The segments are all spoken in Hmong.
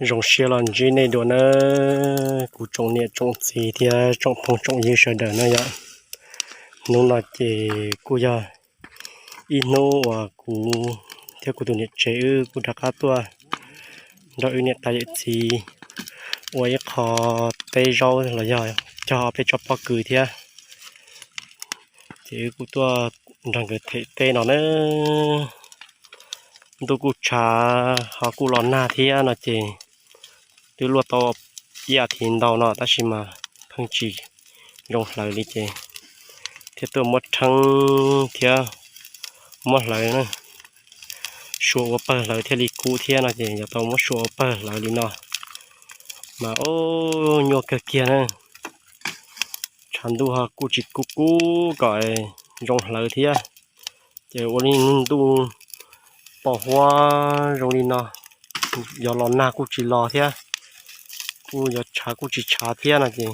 Zoo siab los ntsib nej dua na, kuv tsoom niam tsoom txiv thiab tsoom phooj tsoom ywg sawv daws na yom. Hnub no ces kuj yog ib hnub uas kuv thiab kuv tus niam tsev wb kuj rov qab tuaj nrog wb niam tais yawm txiv ua ib qho teb zaub los yog cog ob peb tsob pob kws thiab. Ces wb kuj tuaj nrog nkawd them teb no na. Ntuj kuj tshav ho kuj los nag thiab no ces twb luaj tau ib as thiv ntau no tab sis mas pheej tsis zoo hlawv li ces thiaj tuaj muab rheeb thiab muab hlawv na. Sua ua pawg hlawv thiaj li kub thiab no ces yuav tau muab sua ua pawg hlawv li no. Mas ub, nyuaj kawg kiag na. Tshav ntuj ho kuj tsis kub kub kom zoo hlawv thiab. Ces ua li ntuj pos huab zoo li no, yog los nag kuj tsis los thiab, kuj yog tshav kuj tsis tshav thiab no ces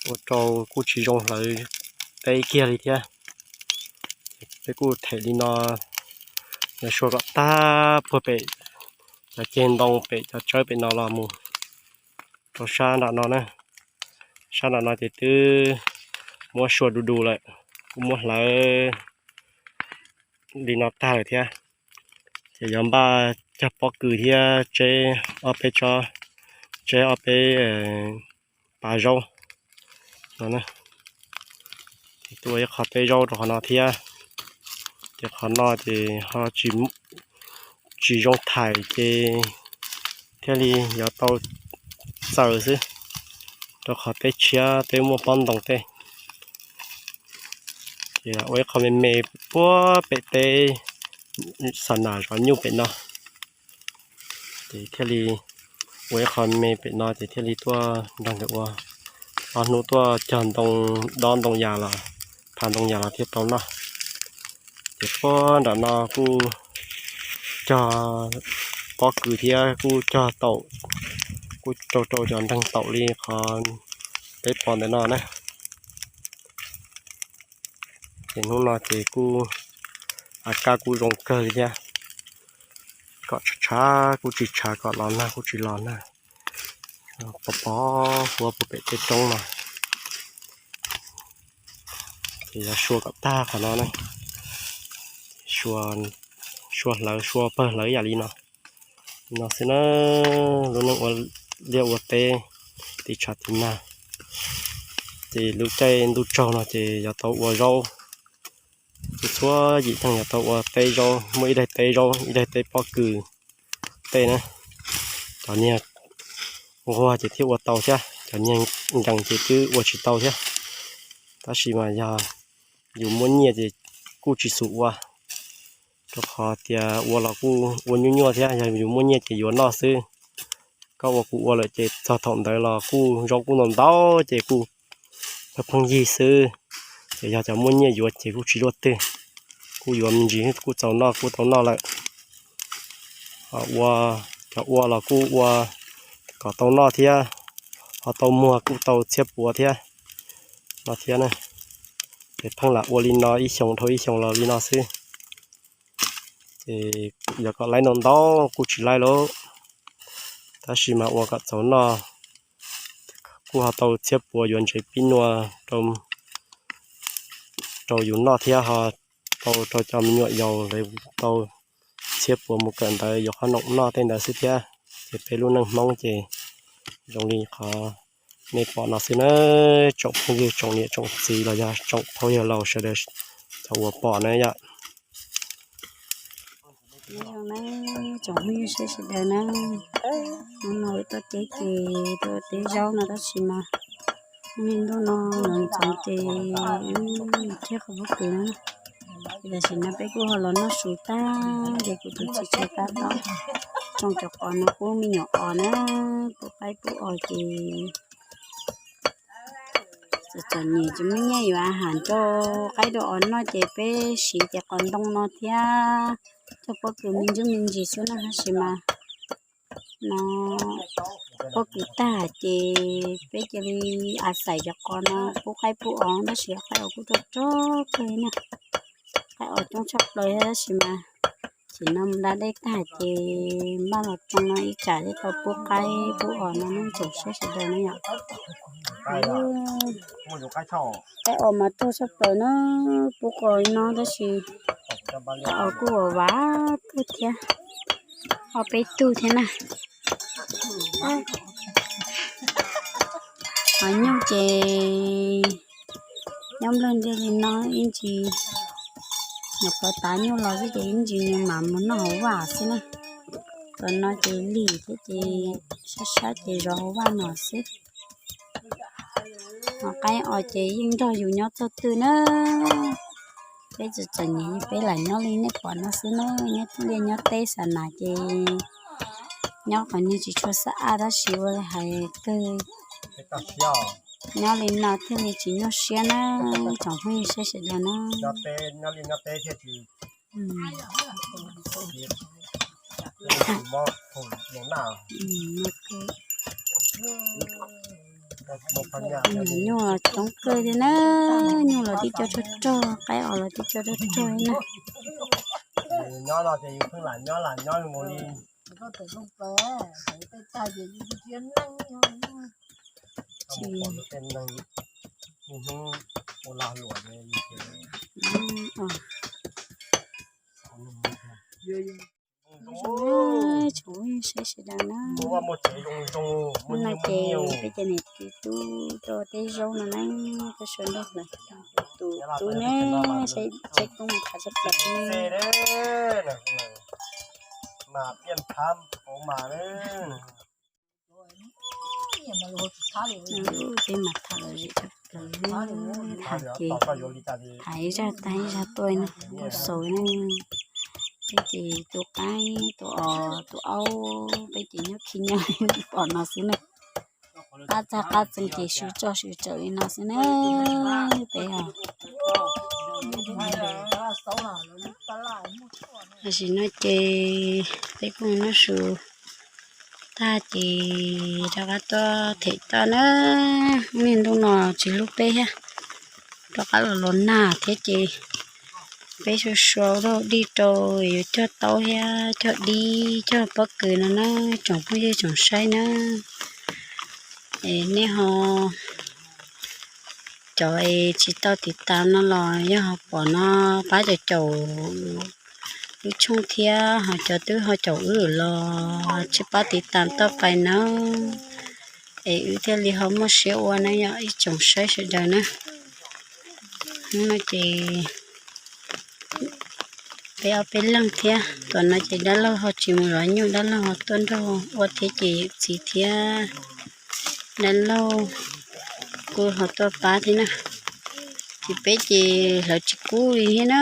ua rau kuj tsis zoo hlawv teb kiag li thiab. Peb kuj them li no, yog sua kom tag puag pem cov ceg ntoo pem cov tsawb pem no los mus rau sab nram no na. Sab nram no ces twb muab sua du du lawm, kuj muab hlawv li no tag lawm thiab. Ces yuav npaj cog pob kws thiab tseb ob peb tsob, tseb ob peb pas zaub no. Ces tuaj ua ib qho teb zaub rau qhov no thiab. Ces qhov no ces ho tsis zoo thaim ces thiaj li yuav tau txaws xwb, rau qhov teb tshiab teb muaj pob ntoo tej. Ces ua ib qho me me puag pem teb xa nas zov nyuj pem no. Ces thiaj li ua ib qho me pem no ces thiaj li tuaj nrog nkawd ua ob hnub tuaj cog ntoo, dob ntoo yas los, phav ntoo yas los thiaj tau noj. Ces puag nram no kuj cog pob kws thiab kuj cog taum, kuj rau rau cov nreeg taum li qhov peb pom ntawm no na. Ces hnub no ces kuj a kaj kuj zoo kawg li thiab, kom tshav tshav kuj tsis tshav, kom los nag kuj tsis los nag, pos pos huab puag pem tej roob no. Ces yuav sua kom tag qhov no na, sua hlawv sua pawg hlawv yam li no. No xwb na, lub neej ua liaj ua teb tim tshav tim nag. Ces lub caij ntuj tsaug no ces yuav tau ua zaub, txhua yim neeg yuav tau ua teb zaub, muaj ib daim teb zaub ib daim teb pob kws tej na. Cov niag nquag ces thiaj ua tau thiab, cov niag nkees ces twb ua tsis tau thiab. Tab sis mas yog yus muaj nyiaj ces kuj tsis xum ua, rau qhov tias ua los kuj ua nyuaj nyuaj thiab, yog yus muaj nyiaj ces yuav noj xwb. Koj ua kuv ua lawm ces txog thaum ntawd los kuj zaub kuj ntau ntau ces kuj pheej pheej yig xwb. Ces yog cov muaj nyiaj yuav ces kuj tsis luaj twg, kuj yuav me ntsis kuj txaus noj kuj tau noj lawm. Ua, cov ua los kuj ua kom tau noj thiab, ho tau muag kuj tau txhiab puav thiab no thiab na. Ces pheej lam ua li no ib xyoos dhau ib xyoos los li no xwb. Ces yog kom laib ntau ntau kuj tsis laib lauj, tab sis mas ua kom txaus noj, kuj ho tau txhiab puav yuav ntsev pib nua rau yus noj thiab ho tau rau cov me nyuam yaus lawv tau txhiab puav mus kawm ntawv yuav qhob noom noj tej ntawd xwb thiab. Ces peb lub neej Hmoob ces zoo li qhov nej pom no xwb na, tsoom phooj ywg tsoom niam tsoom txiv los yog tsoom phooj ywg laus sawv daws cov uas pom na yom. Nyob zoo na tsoom phooj ywg sawv daws na, hnub no wb tuaj teb ces tuaj teb zaub no tab sis mas niaj ntuj no los ntxoov ces wb thiab qhov pob kws na. Ces tam sim no peb kuj ho los noj su tag ces kuv tus txiv tsev tab tom tsoo cov qos no pub me nyuam os na, pub qaib pub os ces txom txom nyem tsis muaj nyiaj yuav a has rau qaib rau os noj ces peb siv cov qos ntoo no thiab cog pob kws me ntsuj me ntsis xwb na tab sis mas no pob kws tag ces peb cia li a xais cov qos no pub qaib pub os tab sis qaib os kuj rog rog kawg na, qaib os coob tshaj plaws tab sis mas Tsim no mus da dej tag ces npaj los tsoo no ib tsam thiaj tau pub qaib pub os no nej tsoom saib sawv daws na yom. Qaib os mas rog tshaj plaws na, pub qos li no tab sis qaib os kuj vam vam kawg thiab, ob peb tug thiab na. Hos nyuj ces nyob nplawg ntiag li no ib ntsis, nyuam qhuav tav nyuj los xwb ces ib ntsis nws mam mus noj hauv vaj xwb na. Tam no ces lig thiab ces sab sab ces zov hauv vaj no xwb. Hos qaib os ces yeej nrog yus nyob txog twg na. Peb txom txom nyem peb lam nyob li nej pom no xwb na, nyob liaj nyob teb xa nas ces nyob qhov niag tsis tshua xab ab tab sis ua li hais kawg, nyob li no thiaj li tsis nyuaj siab na, tsoom phooj ywg saib sawv daws na. Nyuj coob kawg thiab na, nyuj los tib co rog rog, qaib os los tib co rog rog na. Tsoom phooj ywg saib sawv daws na, hnub no ces peb cov niam txiv tub tuaj teb zaub no na, tuaj sau nrog lawv tus tub ne, saib koob mus tham tshaj plaws ne. Peb mas tham lom zem tshaj plaws, tham ces tham ib zaj tag ib zaj tuaj na, ua xaus na. Peb ces tus qaib tus os tus aub peb ces nyob khi nyob li pom no xwb na. Qab txag qab txee ces sib tso sib tsawm li no xwb na. Peb os, tam sim no ces peb kuj noj su tag ces rov qab tuaj them toj na. Niaj ntuj no tsis hlub peb thiab, rov qab los los nag thiab ces peb sua sua ua dog dig rau yuav cog taub thiab cog dib cog pob kws no na, tsoom phooj ywg tsoom saib na. Es nej ho, cov es tsis tau tiv tas no los yog ho pom no pab caum caum wb tshooj thiab, ho cov twb ho caum wb los tsis pab tiv tas toj pais na. Es wb thiaj li ho muaj siab ua na yom ib tsoom saib sawv daws na. Hnub no ces peb ob peb leeg thiab, tam no ces dab laug ho tsis mus zov nyuj, dab laug ho tuaj nrog ua thiab ces yawm txiv thiab dab laug kuj ho tuaj pab thiab na. Ces peb ces hlawv tsis kub li thiab na,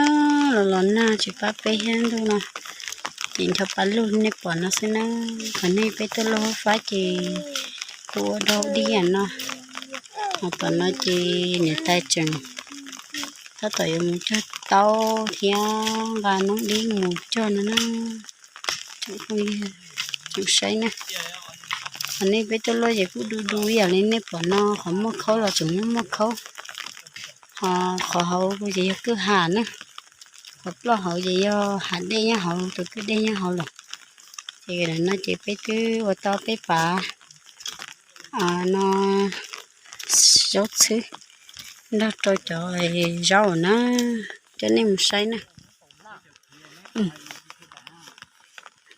los los nag tsis pab peb thiab ntuj no. Ces ncho pa lug nej pom no xwb na, qhov nej peb tuaj luaj fab fab ces tuaj ua dog dig no. Ho tom no ces niam tais tseem tab tom yuav mus cog taub thiab nqa noob dib mus cog no na. Tsoom saib na, qhov nej peb tuaj luaj ces kuj du du ib yam li nej pom no, qhov muaj khaub los tseem muaj khaub, ho qhov hauv ces yog kwj ha na, qhov ploj hauv ces yog hav dej nyob hauv, tus kwj dej nyob hauv lawm. Ces no ces peb twb ua tau peb pav no zaub txhwb nrog rau cov zaub na, coj nej mus saib na.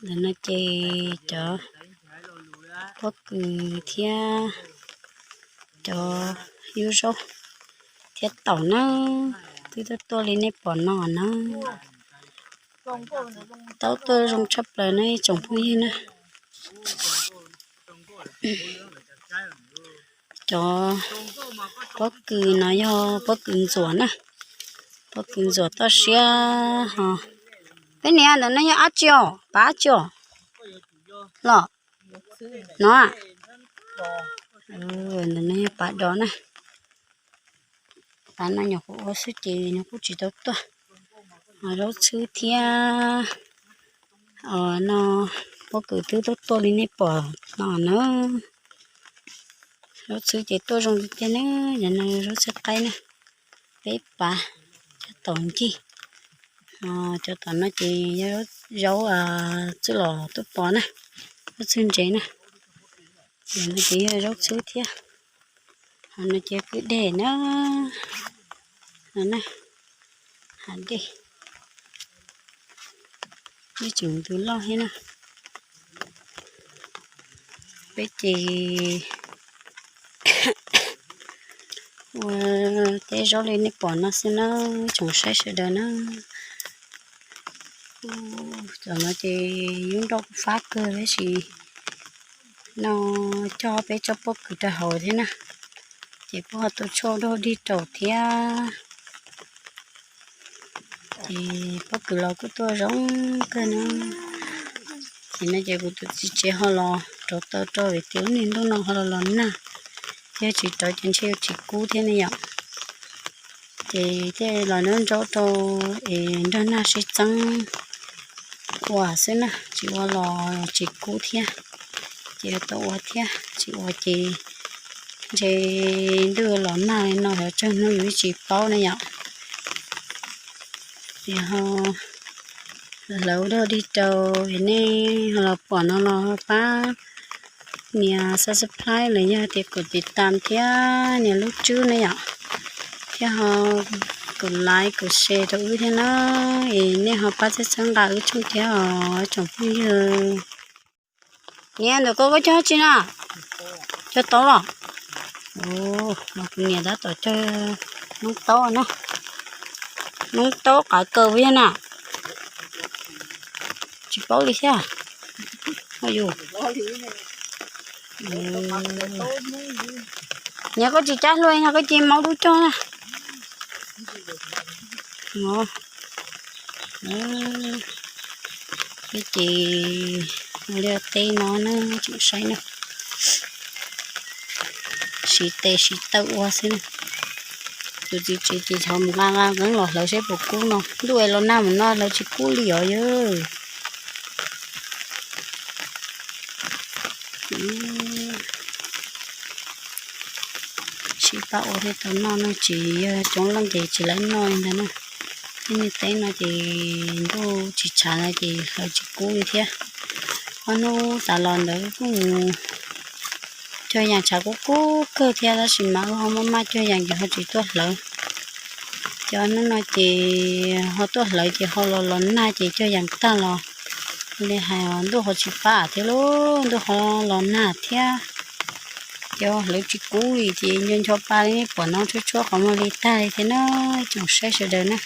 Ntawm no ces cov pob kws thiab cov yub zaub thiab taum na, twb tuaj tuaj li nej pom no na. Taub tuaj zoo tshaj plaws na ib tsoom phooj ywg na. Cov pob kws no yog pob kws ntxuam na, pob kws ntxuam toj siab ho. Peb niam ntawm no yog dab tsi os, pav dab tsi os? Los no, ntawm no yog pav dov na. Pav no nyuam qhuav ua xwb ces nws kuj tsis tau tuaj. Zaub txhwb thiab no, pob kws twb tuaj tuaj li nej pom no na. Zaub txhwb ces tuaj zoo tiag tiag na, yog no zaub txhwb qaib na, peb pav, cov taum ncig. Cov tom no ces yog zaub txwj los tuaj pov na, zaub txwj ntsev na. Yog no ces yog zaub txhwb thiab. Ho no ces kwj deg na, no na, hav dej, yeej tseem ntws loj thiab na. Peb ces ua teb zaub li nej pom no xwb na, tsoom saib sawv daws na. Cov no ces yub nroj kuj fab kawg tab sis no coj peb tsob pob kws rau hauv thiab na, ces kuj ho tua tshuaj dog dig rau thiab. Ces pob kws los kuj tuaj zoo kawg na. Ces no ces kuv tus txiv tsev ho los rauv taws rau vim tias lub niag ntuj no ho los los nag, yog tsis rauv ces ntshe yuav tsis kub thiab ne yom. Ces thiaj los nrog nraub rau es nrog nag sib txeeb ua xwb na, tsis ua los tsis kub thiab. Ces tau ua thiab, tsis ua ces ntshe ntuj los nag li no xyov tsawg hnub yus tsis paub ne yom. Ces ho hlawv dog dig rau nej ho los pom no los pab nias subscribe los yog tias kom tiv tam thiab nias lub tswb ne yom, thiab ho kom like kom share rau wb thiab na, es nej ho pab txhawb txhawb nqa wb tshooj thiab os tsoom phooj ywg. Niam, ntawm koj koj cog tsi na? Cog taub los? Los kuv niam tab tom cog noob taub na. Noob taub qav kaws puas yog na? Tsis paub li thiab. Niam, koj tsis cab hlua no koj cia maub dub cog na. Peb ces ua liaj teb no na tseem saib na, siv tes siv taw ua xwb na. Tus txiv tsev ces xyov mus nqa nqa nqeeb los hlawv seb puas kub no, ntuj es los nag mus no hlawv tsis kub li os yawg. Sib pab ua thiaj tau noj no, tsis yog coob leej ces tsis lawv noj li ntag na. Tej niag teb no ces ntuj tsis tshav no ces hlawv tsis kub li thiab. Ob hnub tas los ntawd kuj mus cog yas tshav kub kub kawg thiab tab sis mas wb ho maj maj cog yas ces ho tsis tuaj hlawv. Ces ob hnub no ces ho tuaj hlawv ces ho los los nag ces cog yas tag los li hais ntuj ho tsis pab thiab lauj, ntuj ho los nag thiab. Ces hlawv tsis kub li ces nco nco pa li nej pom no tshuab tshuab qhov muag li tag li thiab na, tsoom saib sawv daws na.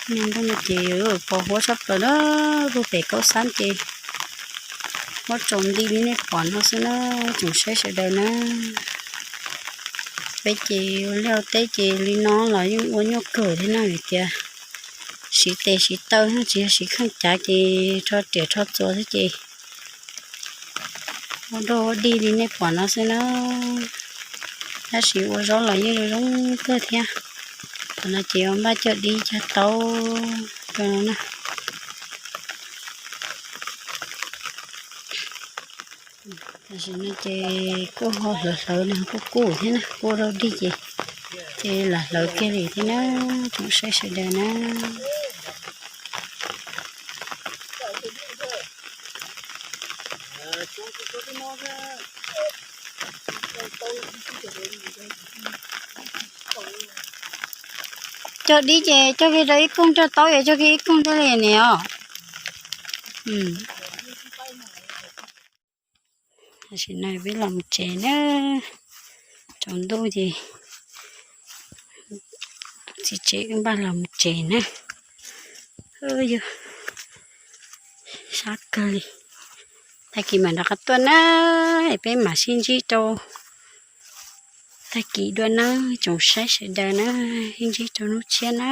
Niaj ntuj no ces pos huab tshaj plaws na, lub pem kaub xab ces huab tsaus nti li nej pom no xwb na, tsoom saib sawv daws na. Peb ces ua liaj ua teb ces li no los yeej ua nyuaj kawg thiab na vim tias siv tes siv taw tsis yog siv kheej cav ces rho riam rho txuas xwb ces ua dog ua dig li nej pom no xwb na. Tab sis ua zaub los yeej zoo zoo kawg thiab. Qhov no ces ua npaj cog dib cog taub rau no na. Tam sim no ces kuj ho hlawv hlawv no kuj kub thiab na, kuj dog dig ces, ces lam hlawv kiag li thiab na, tsoom saib sawv daws na. Cog dib ces cog kiag rau ib koog rau taub es cog kiag ib koog rau li niam os. Tam sim no peb los mus tsev na, tsaus ntuj ces txiv tsev wb npaj los mus tsev na. Yog sab kawg li, tag kis mam rov qab tuaj na, es peb mam sib ntsib rau tag kis dua na, tsoom saib sawv daws na, sib ntsib rau hnub tshiab na.